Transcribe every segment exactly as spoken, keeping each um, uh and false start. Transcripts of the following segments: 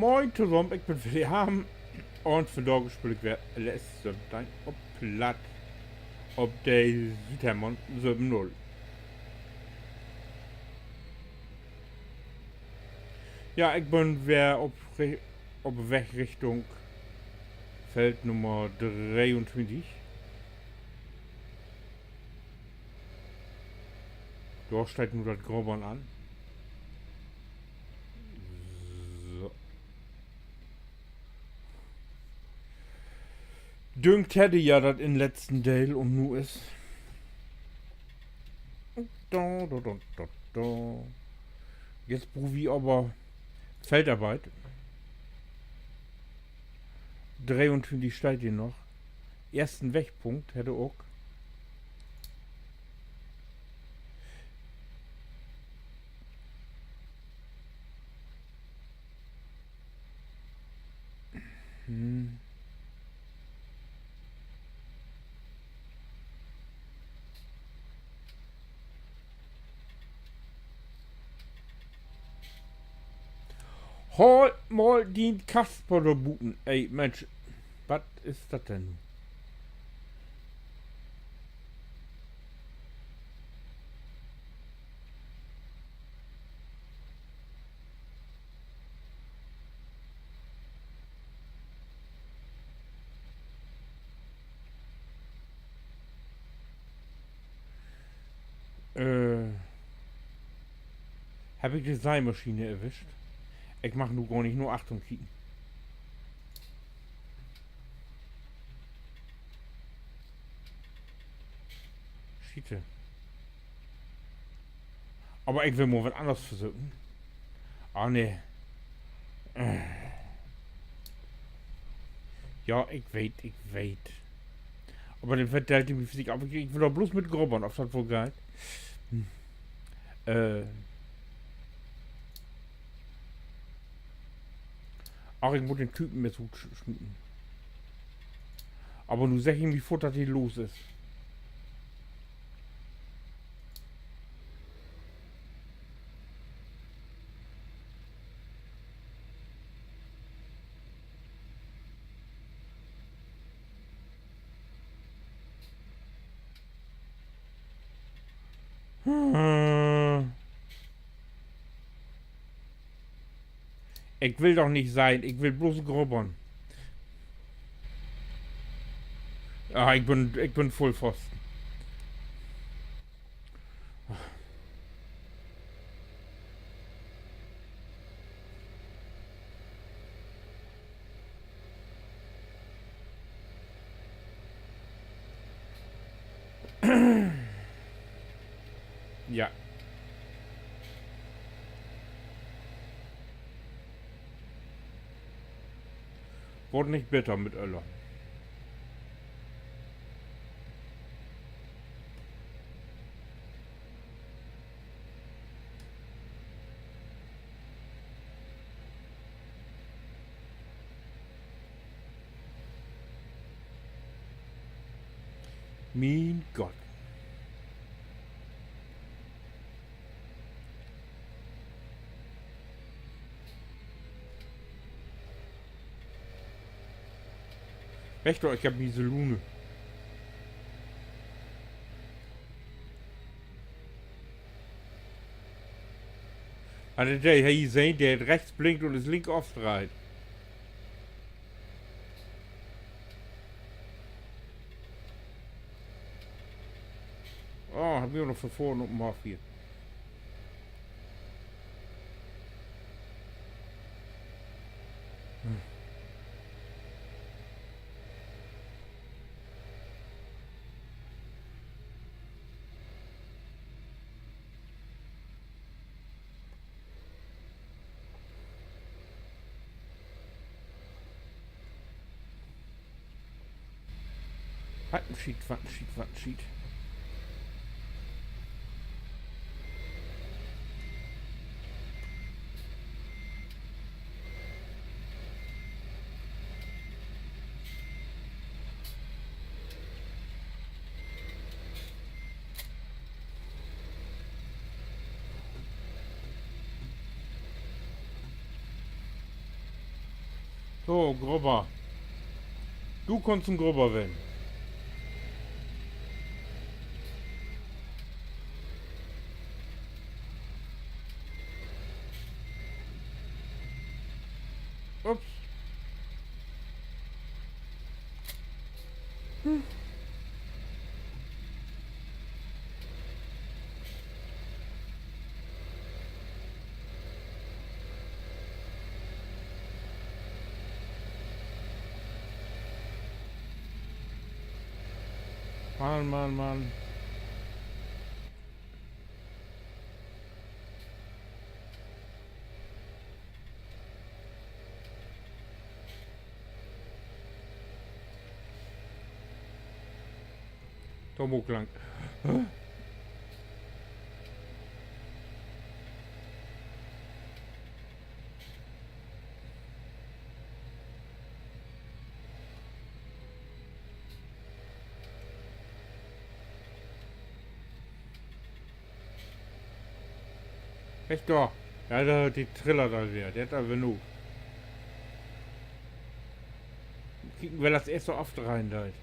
Moin tosamen, ik bün weer de Harm. Un vandaag speel ik weer L S söventeihn op Platt. Op de Südhermann söven null. Ja, ik bün weer op, op Weg Richtung Feld Nummer dreeuntwintig. Dor steiht nu dat Grubbern an. So. Düngt hedde ja dat in'n letzten Deel un nu is. Do, do, do, do, do. Jetzt bruuk wi aver Feldarbeit. Dreeuntwintig steiht hier noch. Eersten Wegpunkt hett he ok. Hm. Haal mal dien Kasper dor buten. Ey, Mensch, wat is dat denn nu? Äh, heff ik de Seimaschien erwischt? Ik mag nu gor nich na achtern kieken. Schiete. Aver ik will mal wat anners versöken. Ah, nee. Ja, ik weet, ik weet. Aver denn vertellt he mi för sik af, ik, ik will doch bloots mit grubbern, of dat woll geiht. Hm. Äh. Ach, ik mutt den Typen mit rutsmieten. Aver nu segg ik mi foort, dat he los is. Ik will doch nich sehn, ik will bloots grubbern. Ah, ik bün, ik bün vull Fosten. Ja. Woort nich bitter mit Öller. Mien Gott. Weg doch, ik heff miese Luun. Harr de, de, he sehn, de hett rechts blinkt un is link ofdreiht. Oh, hett mi ok noch van vörn op 'n Hoff hier. Wat en Schiet, wat en Schiet, wat en Schiet. So, Grubber. Du kannst en Grubber ween. Ups. Mann, Mann, Mann. Dor mutt ik lang. Weg dor. Ja, de, de trillert al weer. De hett al weer noog. Kieken, well dat eerst so afdreihn deit.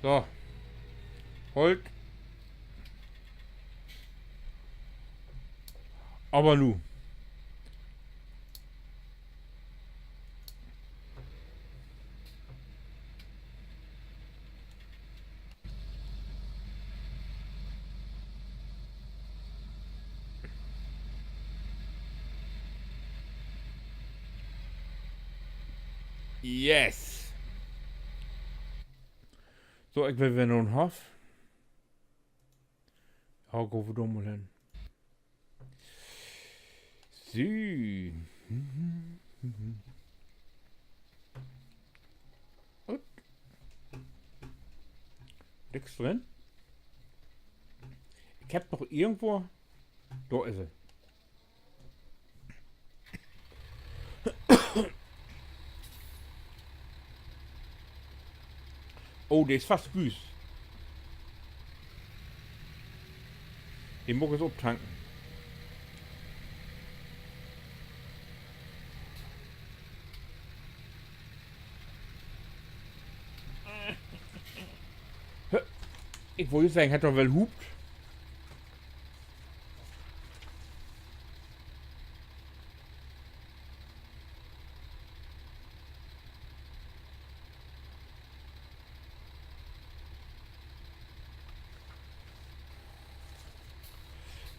So. Holt. Aver nu. Yes. So, ik will weer na'n Hoff. Ja, gahn wi dor mal hen. So. Goot. Nix drin. Ik heff doch irgendwo, dor is he. Oh, de is fast wüst. De mutt ik eerst optanken. Hä? Ik wull seggen, hett doch well huupt.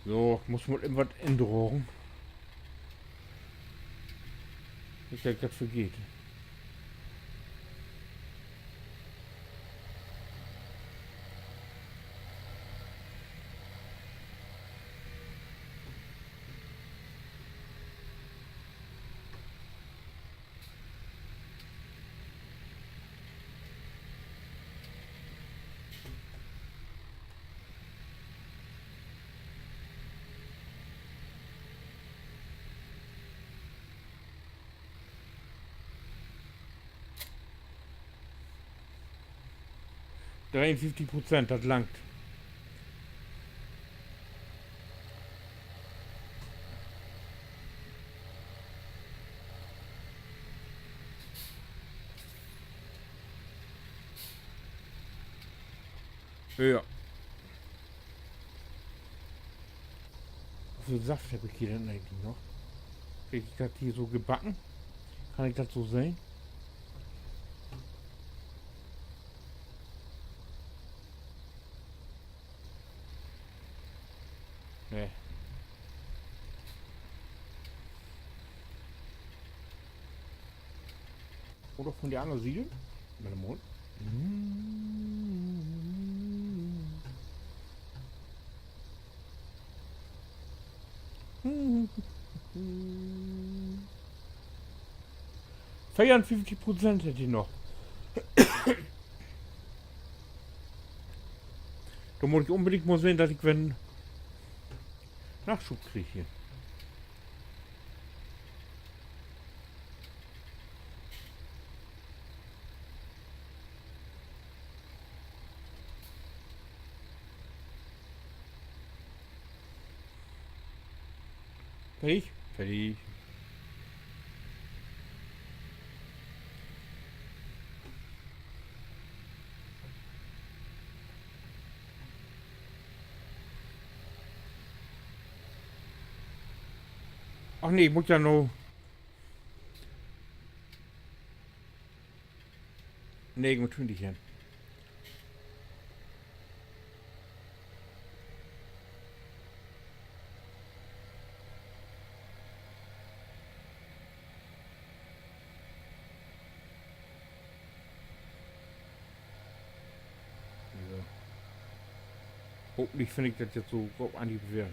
So, ik mutt mal even wat indragen. Nich, dat ik dat vergeet. Dreeunföfftig Prozent, dat langt. Ja. Woveel Saft heff ik hier denn egentlich noch? Krieg ik dat hier so gebacken? Kann ik dat so sehn? Nee. Oder von de anner Siet? Wart mal. Veerunföfftig Prozent hett he noch. Denn mutt ik unbedingt mal sehn, dat ik weer Nachtschub krieg hier. Fertig? Fertig. Ach nee, ik mutt ja noch negenuntwintig hen. Ja. Hopentlich finn ik dat jetzt so op Anhieb weer.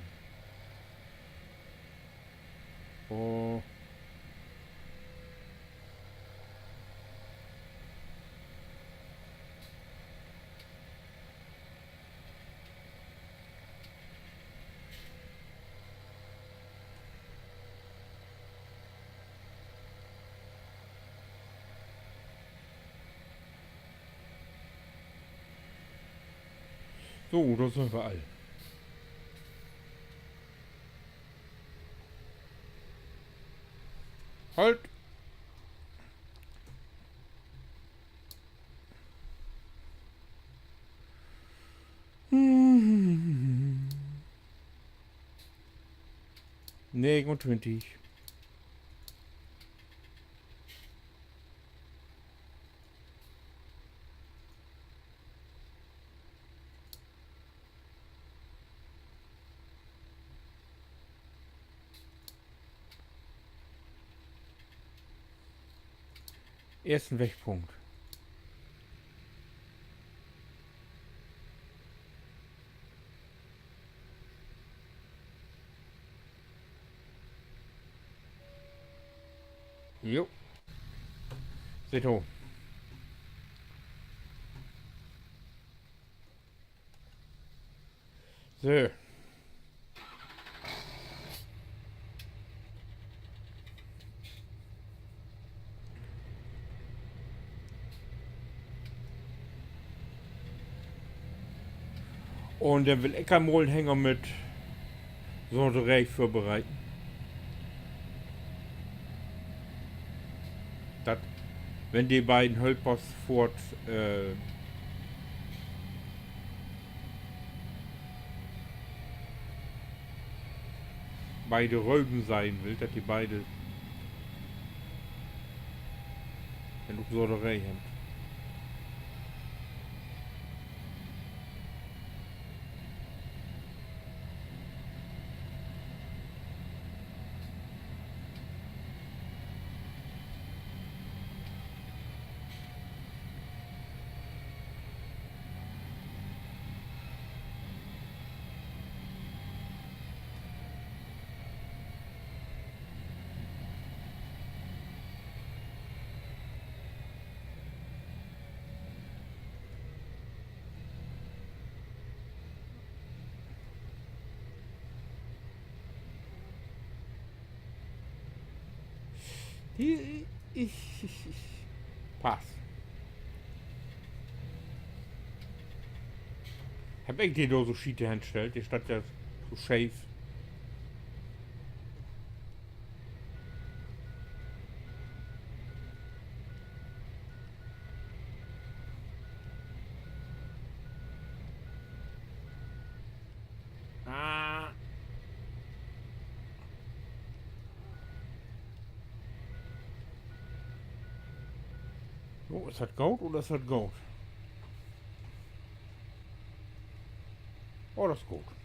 Oh. So, dor sünd wi all. Halt! Negenuntwintig. Eersten Wegpunkt. Jo. Seht to. So. Un denn will ik al mal en Hänger mit Sorteree vörbereiten. Dat, wenn de beiden Hölpers foort, äh, beide Röven seien willt, dat de beide denn ok Sorteree hebbt. Pass. Heff ik de dor so schiete henstellt? De steiht ja so scheef. Ah. So, is dat goot oder is dat goot? Oh, dat is goot.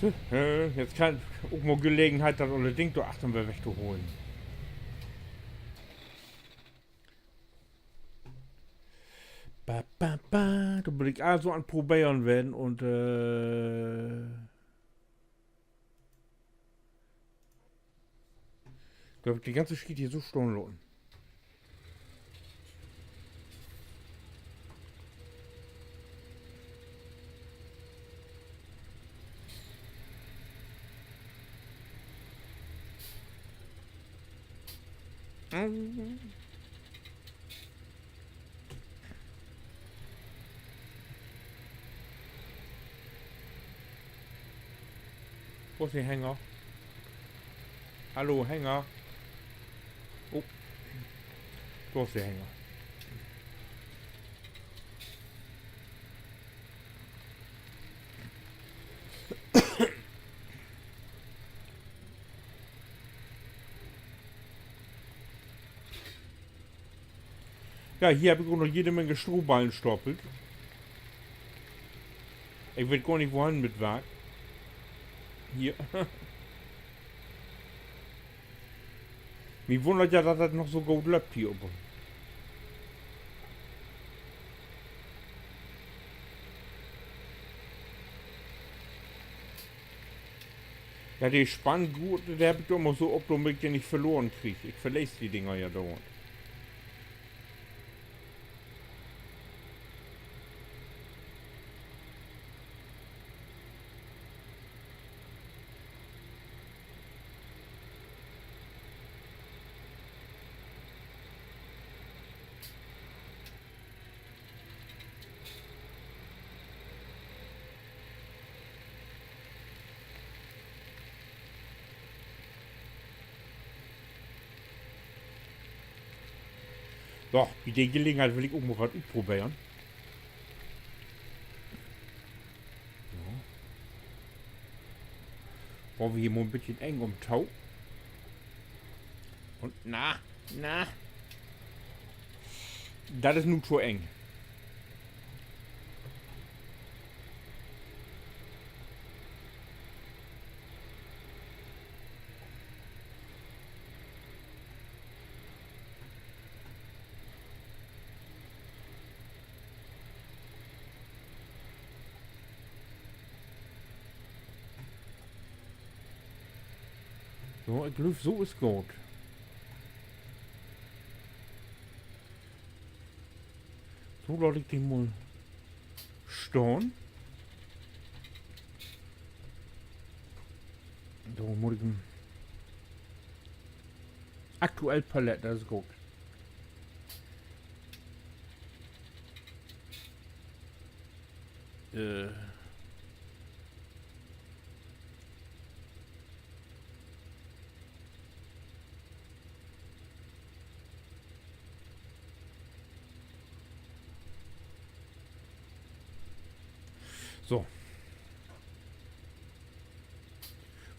So, äh, jetzt kann ok mal Gelegenheit, dat olle Ding dor achtern weer wegtoholen. Ba, ba, ba. Dor bün ik also an Proberen ween un, äh, dor heff ik de ganze Schiet hier so stahn laten. Wo is de Hänger? Hallo, Hänger. Oh, dor is de Hänger. Ja, hier heff ik ok noch jede Menge Strohballen stapelt. Ik weet gor nich, wohen mit Wark. Hier. Mi wunnert ja, dat dat noch so goot löppt hier op. Ja, de Spanngurt, de heff ik doch mal so op, dormit ik de nich verloren krieg. Ik verlees de Dinger ja dauernd. So, bi de Gelegenheit will ik ok mal wat utproberen. So. Gaht wi hier mal en beten eng üm to. Un na, na. Dat is nu to eng. So, ik glööv, so is goot. So laat ik de mal stahn. So mutt ik em. Aktuell Palett, dat is goot. Äh. So.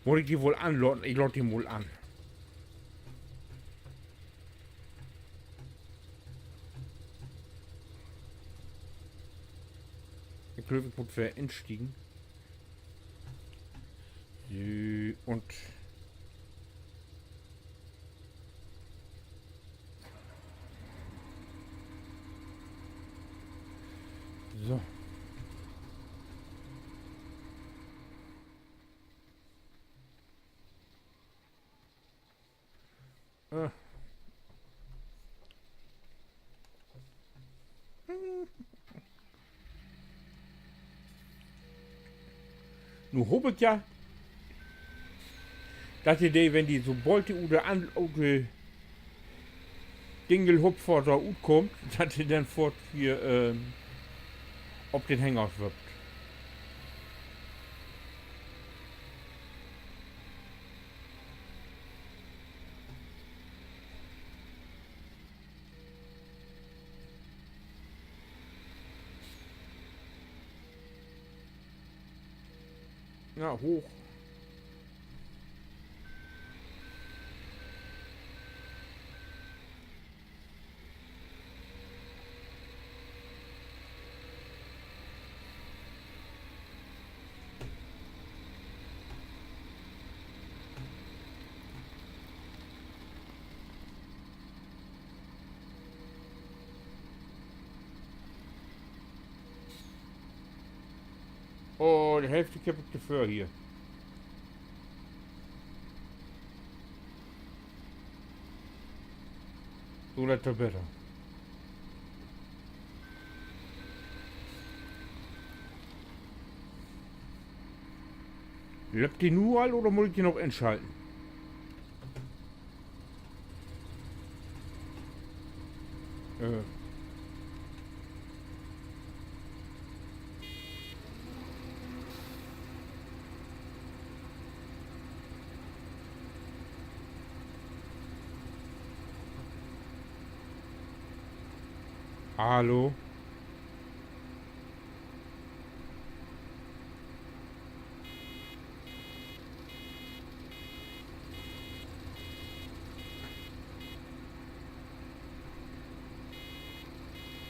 Mutt ik de woll anlaten? Ik laat de mal an. Ik glööv, ik mutt weer instiegen. So, un so. Äh. Nu hoop ik ja, dat de, de, wenn de so bold de ut de an-, ut de Dingelhupfer dor utkummt, dat de denn foort hier, ähm, op den Hänger swippt. Ja, hooch. Oh, de Hälfte kipp ik de vör hier. So, dat is beter. Löppt de nu al oder mutt ik de noch inschalten? Äh. Hallo?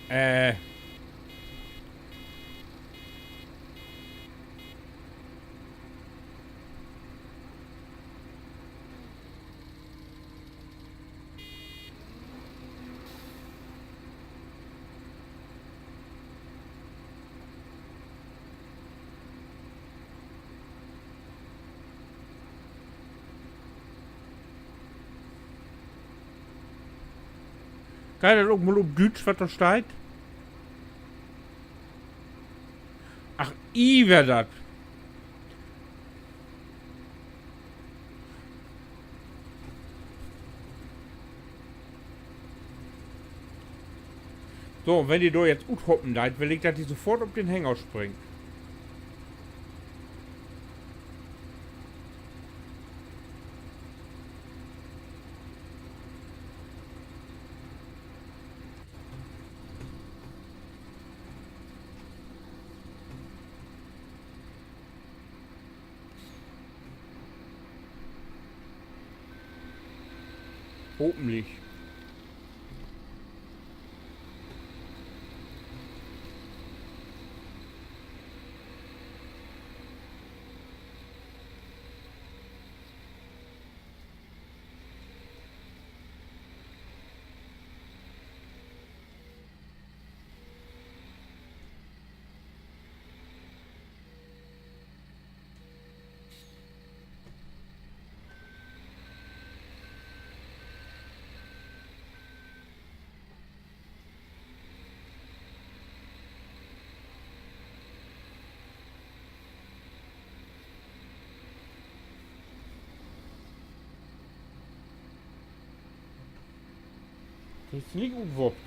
Äh. Geiht dat ok mal op Düütsch, wat dor steiht? Ach, I weer dat. So, wenn de dor jetzt uthoppen deit, will ik, dat de sofort op den Hänger springt. Hopentlich. Is nich utwoppt.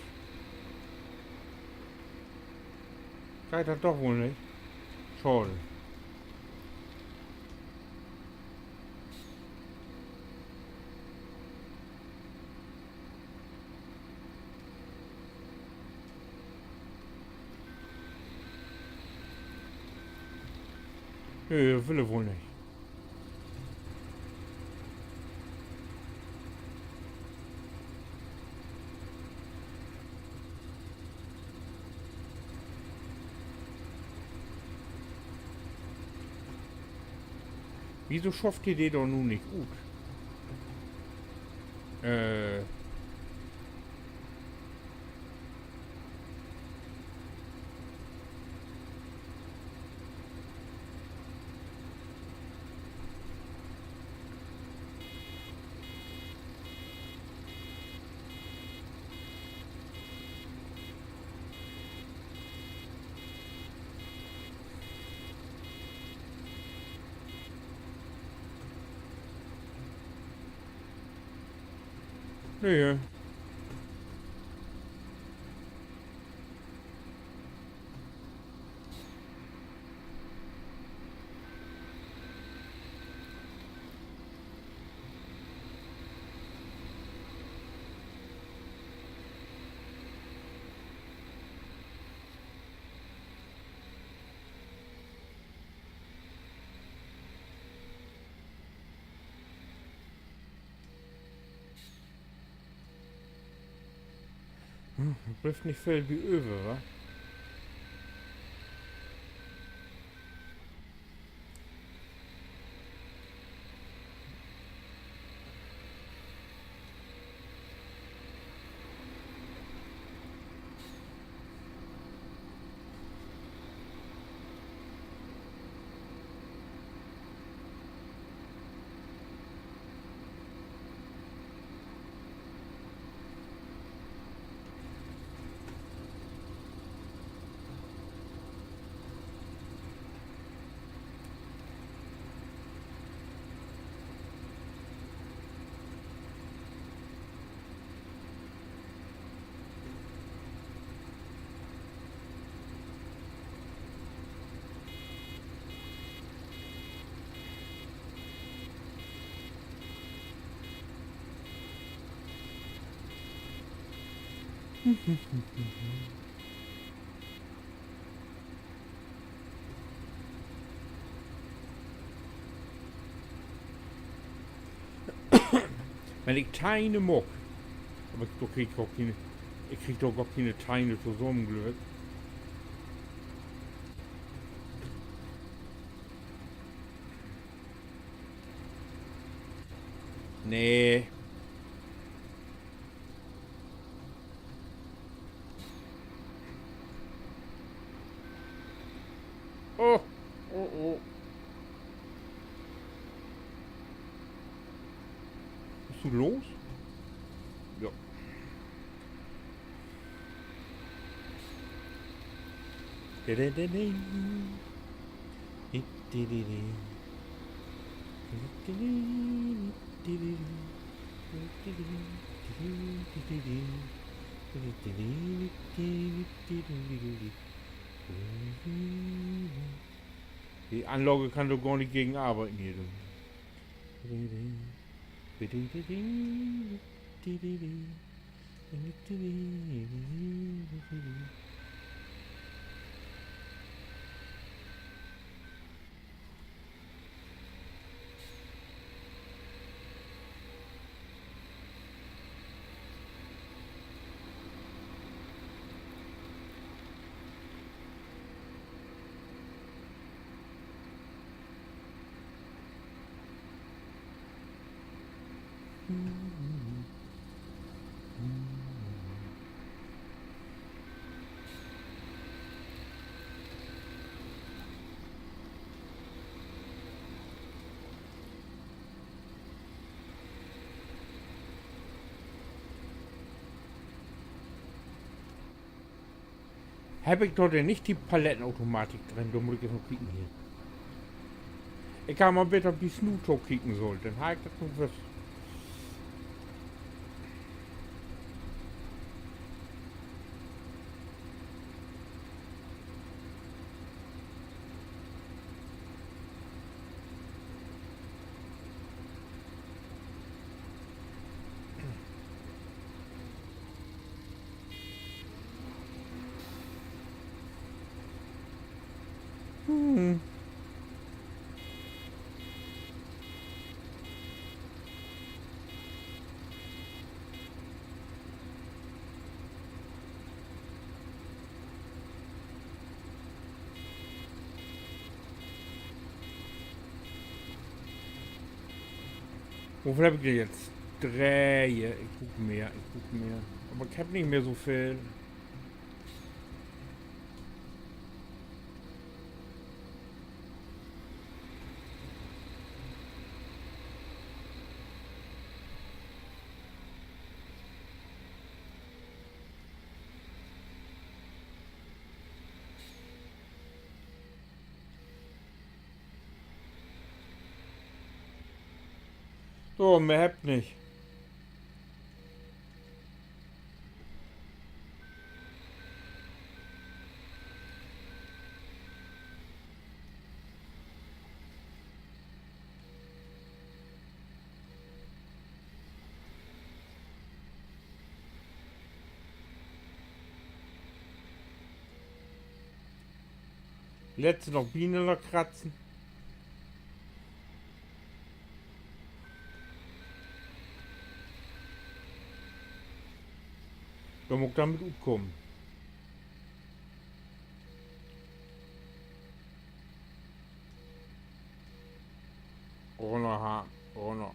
Geiht dat doch woll nich? Schaad. Nee, dat will he woll nich. Wieso schafft de de dor nu nich ut? Äh. Nee. Hm, blifft nich veel bi över, wa? Wenn ik Teine maak. Aver ik, dor krieg ik ok kene, ik krieg doch ok kene Teine tosamen, glööv ik. Nee. Oh, oh, oh. Is he los? Ja. De Anlage kann doch gor nich gegen arbeiden hier, du. Heff ik dor denn nich de Palettenautomatik drin? Dor mutt ik eerst mal kieken hier. Ik harr mal beter bi Snoot to kieken sullt, denn harr ik dat nu wüsst. Woveel heff ik denn nu? Dree. Ik bruuk mehr, ik bruuk mehr. Aver ik heff nich mehr so veel. So, mehr heff ik nich. Letzte noch Bienen kratzen. Dor mutt ik denn mit utkamen. Runner, ha, runner.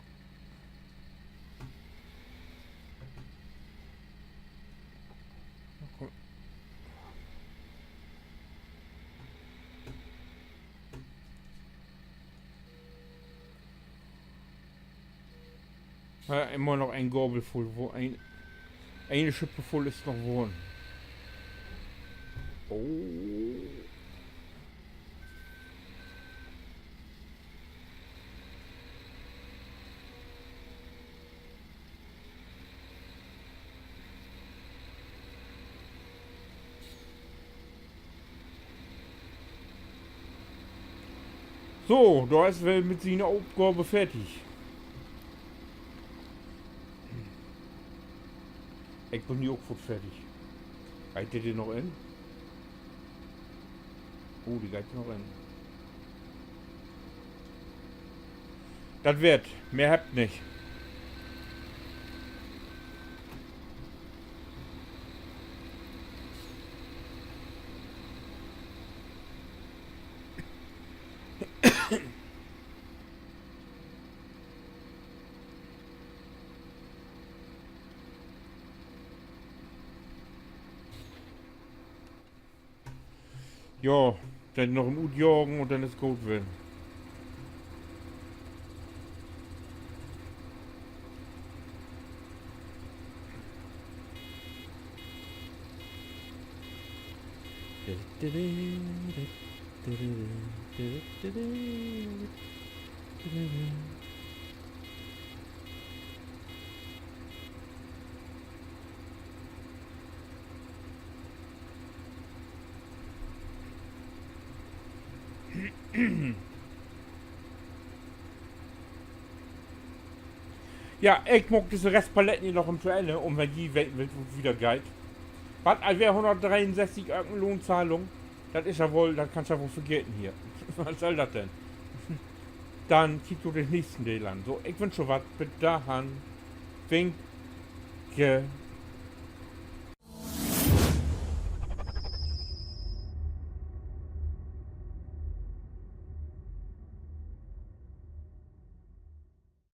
Ja, immer noch een Gabel vull, wo een, een Schippe vull is noch worrn. Oh. So, dor is he well mit siene Opgave fertig. Ik bün nu ok foort fertig. Geiht de denn noch in? Oh, de geiht noch in. Dat weer 't. Mehr hebbt nich. Ja, denn noch em utjagen un denn is goot ween. Ja, ik maak disse Restpaletten hier noch to Enn, un wenn ji weten wüllt, wo 't wieder geiht. Wat, al weer hunnertdreeunsösstig, ok en Lohnzahlung. Dat is ja woll, dat kannst ja woll vergeten hier. Wat sall dat denn? Denn kiekt jo den nächsten Deel an. So, ik wünsch jo wat. Bit dorhen. Winke.